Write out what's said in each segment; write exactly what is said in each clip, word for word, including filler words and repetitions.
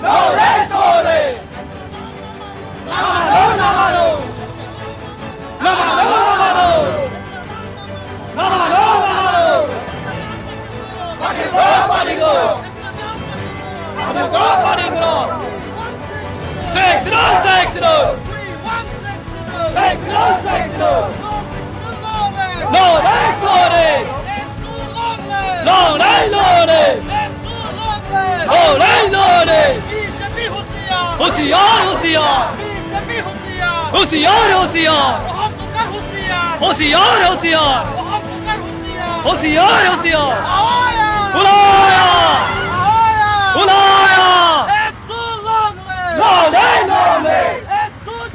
No rest, no rest. Na mano, na mano. Na mano, na mano. Na mano, na mano. Padil koro, padil koro. Padil koro, padil koro. Sixth Schedule, sixth schedule. Sixth Schedule, sixth schedule. No rest, no rest. Long live, long live. Long live, long live. Husiar, husiar. Husiar, husiar. Husiar, husiar. Husiar, husiar. Hulaya. Hulaya. Long live, long live.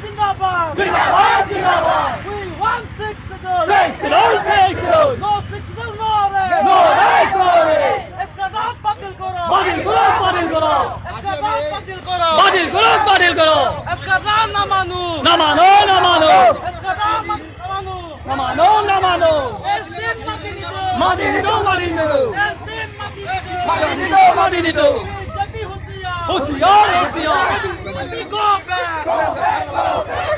Zindabad. Zindabad, zindabad. We want sixth schedule. Sixth schedule, sixth schedule. No sixth schedule, no rest. No rest, no rest. Eska dam padil koro. Padil koro, padil koro. Eska dam padil koro. Padil koro, padil koro. Eska dam na mano. Na mano, na mano. Eska dam na mano. Na mano, na mano. S D M mati nangji. Mati nangji, mati nangji. S D M mati nangji. Mati nangji, mati nangji. B J P husiar. Husiar, husiar. B J P go back.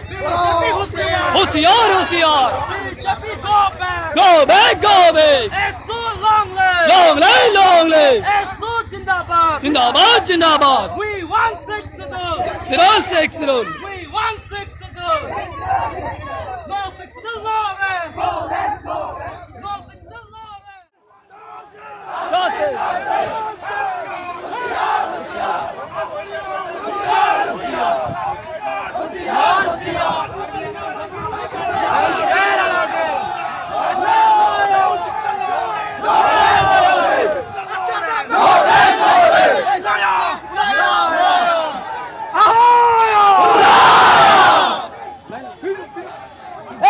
B J P husiar. Husiar, husiar. B J P go back. Go back, go back. APSU long live. Long live, long live. APSU zindabad. Zindabad, zindabad. We want sixth schedule. Sixth schedule, sixth schedule. We want sixth schedule. No sixth schedule, no rest. No sixth schedule, no rest. Justice!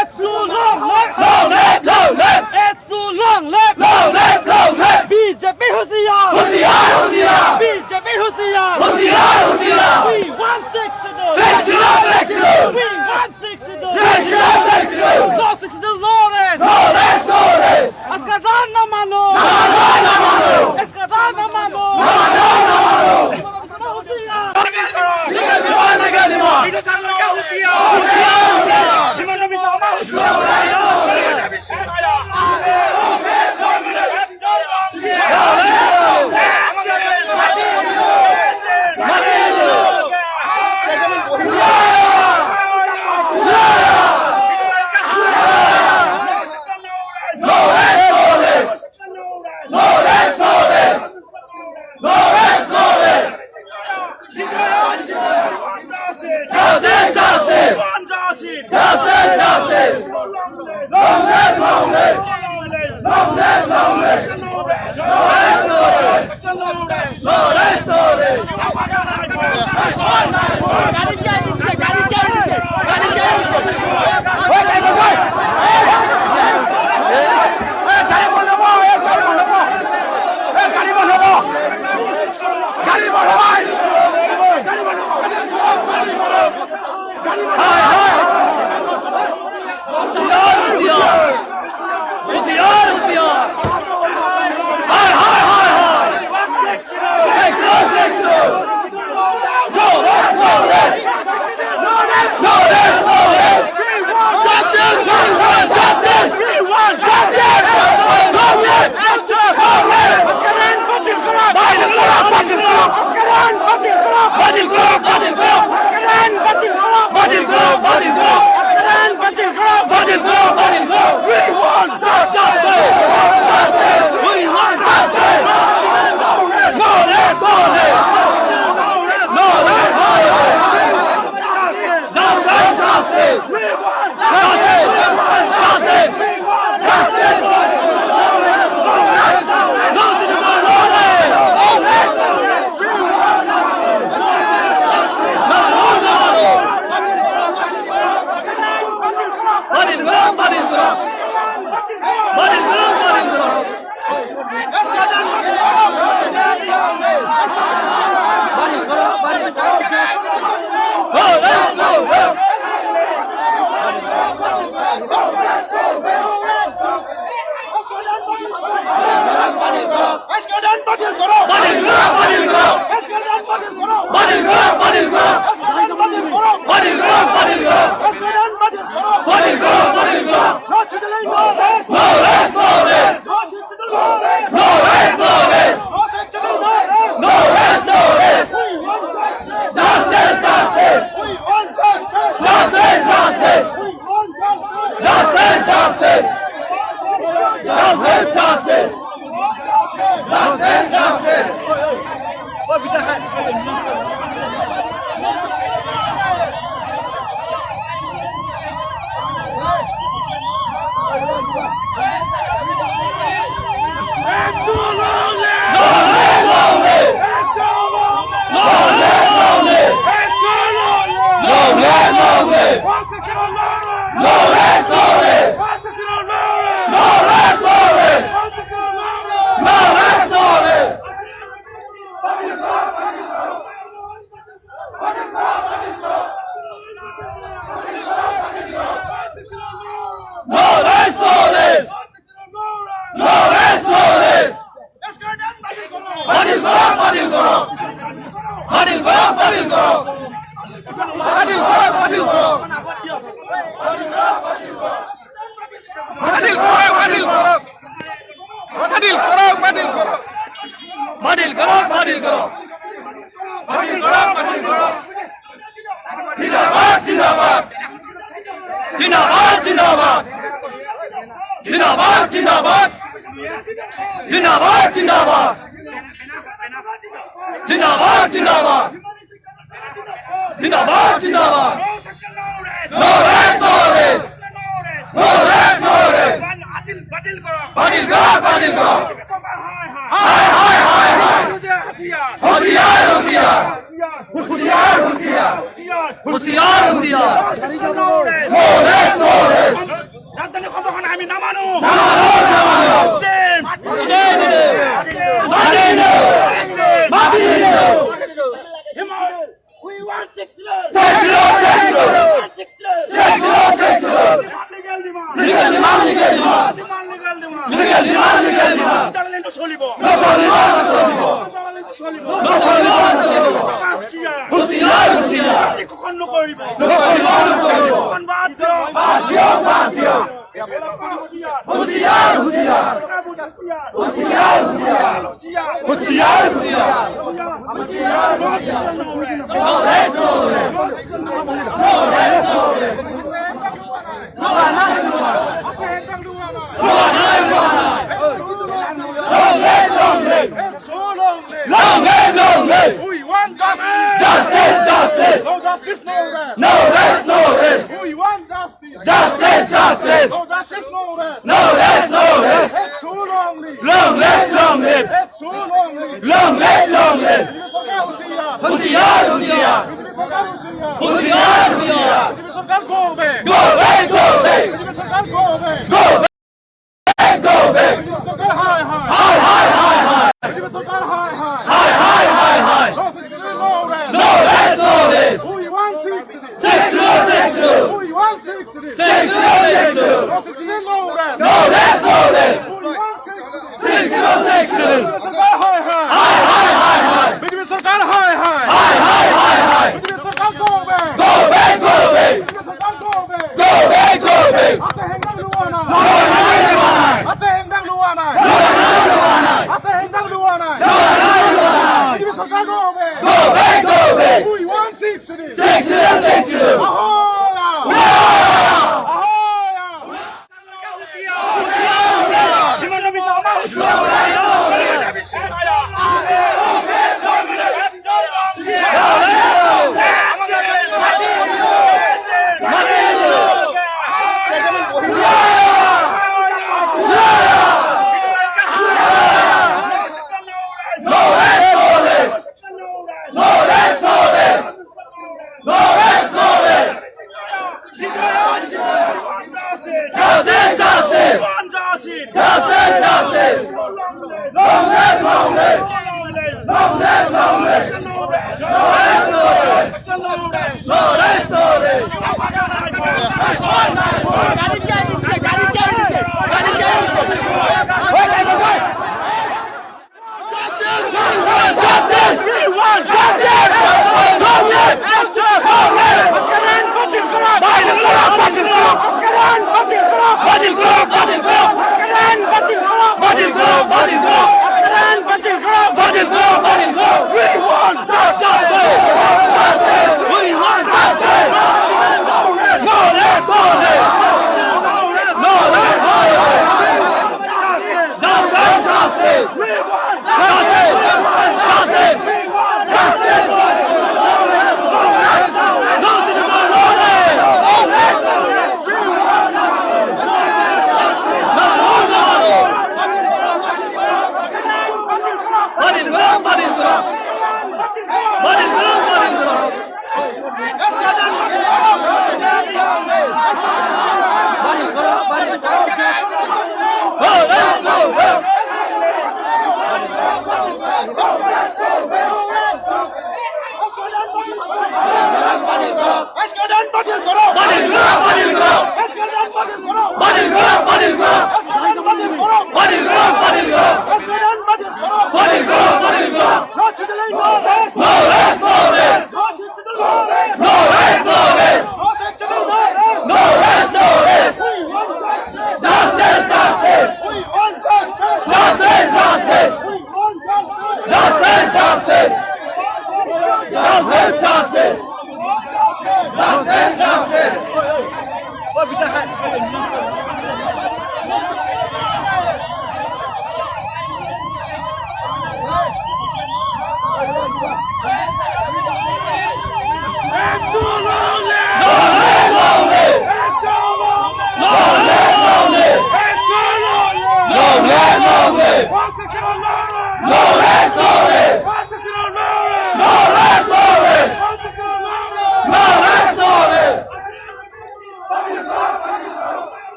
APSU long live! Long live, long live! APSU long live! Long live, long live! B J P husiar! Husiar, husiar! B J P husiar! Husiar, husiar! We want sixth schedule! Sixth schedule, sixth schedule! We want sixth schedule! Sixth schedule, sixth schedule! No sixth schedule, no rest! No rest, no rest! Eska dam na mano! Na mano, na mano! Eska dam na mano! Na mano, na mano! No rest, no rest! No rest, no rest! No rest, no rest! Justice, justice! Justice, justice! Long live, long live! Long live, long live! No rest, no rest! No rest, no rest! Husiar, husiar! Husiar, husiar! Hai, hai, hai, hai! Sixth schedule, sixth schedule! No rest, no rest! No rest, no rest! Justice! We want justice! We want justice! Long live! Long live! Askaran padil koro! Padil koro! Padil koro! Askaran padil koro! Padil koro! Padil koro! Askaran padil koro! Padil koro! Padil koro! Askaran padil koro! Padil koro! Padil koro! We want justice! We want justice! We want justice! No rest! No rest! No rest! No rest! Justice! Justice! We want justice! We want justice! We want justice! No rest! No rest! No rest! Askaran padil koro! Padil koro! Padil koro! Askaran বাতিল কৰক, বাতিল কৰক। এছ কে ডেন বাতিল কৰক। বাতিল কৰক, বাতিল কৰক। এছ কে ডেন বাতিল কৰক। বাতিল কৰক, বাতিল কৰক। No scheduling, no rest। No rest, no rest। No scheduling, no rest। No rest, no rest। No scheduling, no rest। No rest, no rest। We want justice। Justice, justice। We want justice। Justice, justice। We want justice। Justice, justice। Justice, justice। Justice, justice। Long live, long live! Long live, long live! Long live, long live! No rest, no rest! No rest, no rest! No rest, no rest! No rest, no rest! No rest, no rest! বাতিল কৰক, বাতিল কৰক। বাতিল কৰক, বাতিল কৰক। বাতিল কৰক, বাতিল কৰক। বাতিল কৰক, বাতিল কৰক। বাতিল কৰক, বাতিল কৰক। বাতিল কৰক, বাতিল কৰক। বাতিল কৰক, বাতিল কৰক। জিন্দাবাদ, জিন্দাবাদ। জিন্দাবাদ, জিন্দাবাদ। জিন্দাবাদ, জিন্দাবাদ। জিন্দাবাদ, জিন্দাবাদ। জিন্দাবাদ, জিন্দাবাদ। জিন্দাবাদ, জিন্দাবাদ। No rest, no rest। No rest, no rest। বাতিল, বাতিল কৰক। বাতিল কৰক, বাতিল কৰক। হায়, হায়, হায়, হায়। হুঁচিয়াৰ, হুঁচিয়াৰ। হুঁচিয়াৰ, হুঁচিয়াৰ। হুঁচিয়াৰ, হুঁচিয়াৰ। No rest, no rest। ৰাজধানী অসমখন আমি নামানো। নামানো, নামানো। মাতিম। মাতিম। মাতিম। Himanta. We want six days. Six days, six days. We want six days. Six days, six days. Demand, legal demand. Legal demand, legal demand. Demand, legal demand. Legal demand, legal demand। Nagaলেণ্ডত চলিব। নচলিব, নচলিব। নগালেণ্ডত চলিব। নচলিব, নচলিব। হুঁচিয়াৰ। হুঁচিয়াৰ, হুঁচিয়াৰ। জাতি শোষণ নকৰিব। নকৰিব, নকৰিব। শোষণ বাদ দিয়ক। বাদ দিয়ক, বাদ দিয়ক। হুঁচিয়াৰ, হুঁচিয়াৰ। হুঁচিয়াৰ, হুঁচিয়াৰ। হুঁচিয়াৰ, হুঁচিয়াৰ। No rest, no rest। No rest, no rest। Long live, long live! Long live, long live! We want justice! Justice, justice! No justice, no rest! No rest, no rest! We want justice! Justice, justice! No justice, no rest! No rest, no rest! It's so long live! Long live, long live! It's so long live! Long live, long live! BJP চৰকাৰ হুঁচিয়াৰ! হুঁচিয়াৰ, হুঁচিয়াৰ! বিজেপি চৰকাৰ হুঁচিয়াৰ! হুঁচিয়াৰ, হুঁচিয়াৰ! বিজেপি চৰকাৰ go back! Go back, go back! BJP চৰকাৰ go back! Go back! Go back! BJP চৰকাৰ হায় হায়! হায় হায় হায় হায়! বিজেপি চৰকাৰ হায় হায়! হায় হায় হায় হায়! No six days, no rest! No rest, no rest! We want six days! Six days, six days! We want six days! Six days, six days! No six days, no rest! No rest, no rest! We want six days! Six days, six days! BJP চৰকাৰ হায় হায়! হায় হায় হায় হায়! বিজেপি চৰকাৰ হায় হায় হায় হায়! বিজেপি চৰকাৰ go back! Go back, go back! BJP চৰকাৰ go back! Go back, go back! Ase hengdang luwa nai! Luwa nai, luwa nai! Ase hengdang luwa nai! Luwa nai, luwa nai! Ase hengdang luwa nai! Luwa nai, luwa nai! BJP চৰকাৰ go back! Go back, go back! We want six days! Six days, six days! Ahoy! Ahoy! Ahoy! Justice, justice! Justice, justice! Long live, long live! Long live, long live! No rest, no rest! No rest, no rest! Justice! We want justice! We want justice! আজকের আইন বাতিল করো! বাতিল করো! বাতিল করো! আজকের আইন বাতিল করো! বাতিল করো! বাতিল করো! আজকের আইন বাতিল করো! বাতিল করো! বাতিল করো! আজকের আইন বাতিল করো! বাতিল করো! বাতিল করো! We want justice! We want justice! No rest! No rest! No rest! Justice! Justice! We want justice! We want justice! We want justice! আজকের আইন বাতিল করো! বাতিল করো! বাতিল করো! আজকের আইন বাতিল করো! বাতিল করো! বাতিল করো! আজকের আইন বাতিল করো! বাতিল করো! বাতিল করো! আজকের আইন বাতিল করো! বাতিল করো! বাতিল করো! No settling, no rest! No rest! No rest! No settling, no rest! No rest! No rest! No settling, no rest! No rest! No rest! We want justice! Justice! Justice! We want justice! Justice! Justice! We want justice! Justice! Justice! Justice! Justice! Justice! Justice!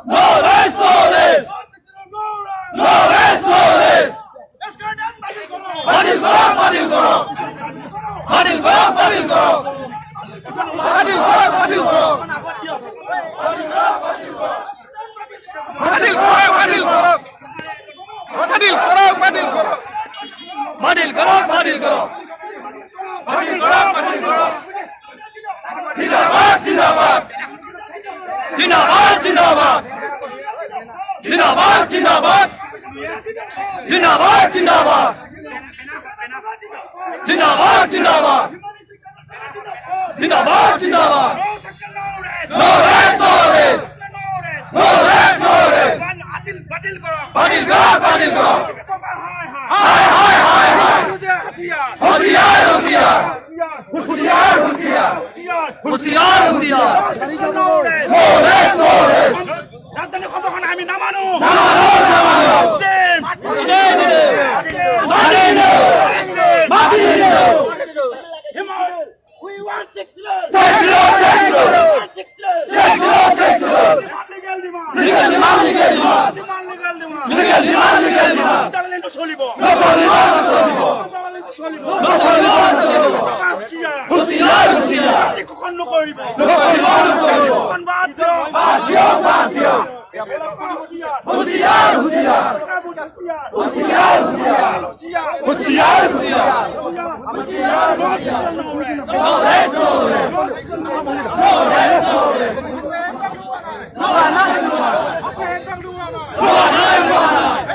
No rest, no rest! No rest, no rest! বাতিল করো, বাতিল করো! বাতিল করো, বাতিল করো! বাতিল করো, বাতিল করো! বাতিল করো, বাতিল করো! বাতিল করো, বাতিল করো! বাতিল করো, বাতিল করো! বাতিল করো, বাতিল করো! জিন্দাবাদ, জিন্দাবাদ! জিন্দাবাদ, জিন্দাবাদ! জিন্দাবাদ, জিন্দাবাদ! জিন্দাবাদ, জিন্দাবাদ! জিন্দাবাদ, জিন্দাবাদ! জিন্দাবাদ, জিন্দাবাদ! No rest, no rest! No rest, no rest! বাতিল, বাতিল করো! বাতিল করো, বাতিল করো! হায়, হায়, হায়! হায়, হায়, হায়, হায়! হুঁশিয়ার, হুঁশিয়ার! হুঁশিয়ার, হুঁশিয়ার! হুঁশিয়ার, হুঁশিয়ার! No rest, no rest! ৰাজধানী অসমখন আমি নামানো! নামানো, নামানো! মাতিম! মাতিম! মাতিম! মাতিম! হিমা-, we want six zero! Six zero, six zero! We want six zero! Six zero, six zero! Legal demand! Legal demand, legal demand! Demand, legal demand! Legal demand, legal demand! নাগালেণ্ডত চলিব! নচলিব, নচলিব! নাগালেণ্ডত চলিব! নচলিব, নচলিব! হুঁশিয়াৰ! হুঁশিয়াৰ, হুঁশিয়াৰ! জাতি শোষণ নকৰিব! নকৰিব, নকৰিব! শোষণ বাদ দিয়ক! বাদ দিয়ক, বাদ দিয়ক! হুঁশিয়াৰ, হুঁশিয়াৰ! হুঁশিয়াৰ, হুঁশিয়াৰ! হুঁশিয়াৰ, হুঁশিয়াৰ! হুঁশিয়াৰ, হুঁশিয়াৰ! No rest, no rest! No rest, no rest!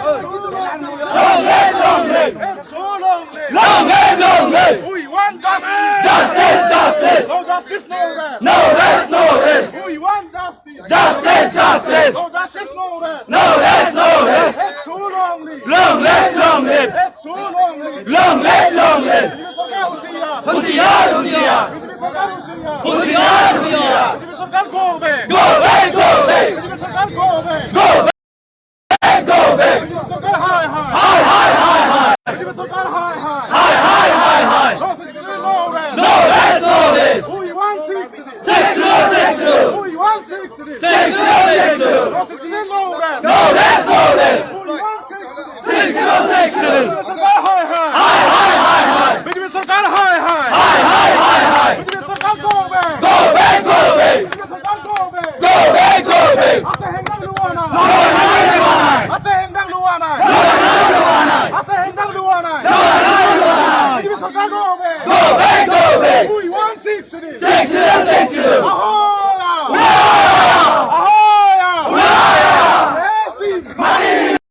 Long live, long live! So long live! Long live, long live! We want justice! Justice, justice! No justice, no rest! No rest, no rest! We want justice! Justice, justice! No justice, no rest! No rest, no rest! It's so long live! Long live, long live! It's so long live! Long live, long live! BJP চৰকাৰ হুঁশিয়াৰ! হুঁশিয়াৰ, হুঁশিয়াৰ! বিজেপি চৰকাৰ হুঁশিয়াৰ! হুঁশিয়াৰ, হুঁশিয়াৰ! বিজেপি চৰকাৰ go back! Go back, go back! BJP চৰকাৰ go back! Go back! Go back! BJP চৰকাৰ হায় হায়! হায়, হায়, হায়, হায়! বিজেপি চৰকাৰ হায় হায়! হায়, হায়, হায়, হায়! No six zero, no rest! No rest, no rest! We want six zero! Six zero, six zero! We want six zero! Six zero, six zero! No six zero, no rest! No rest, no rest! We want six zero! Six zero, six zero!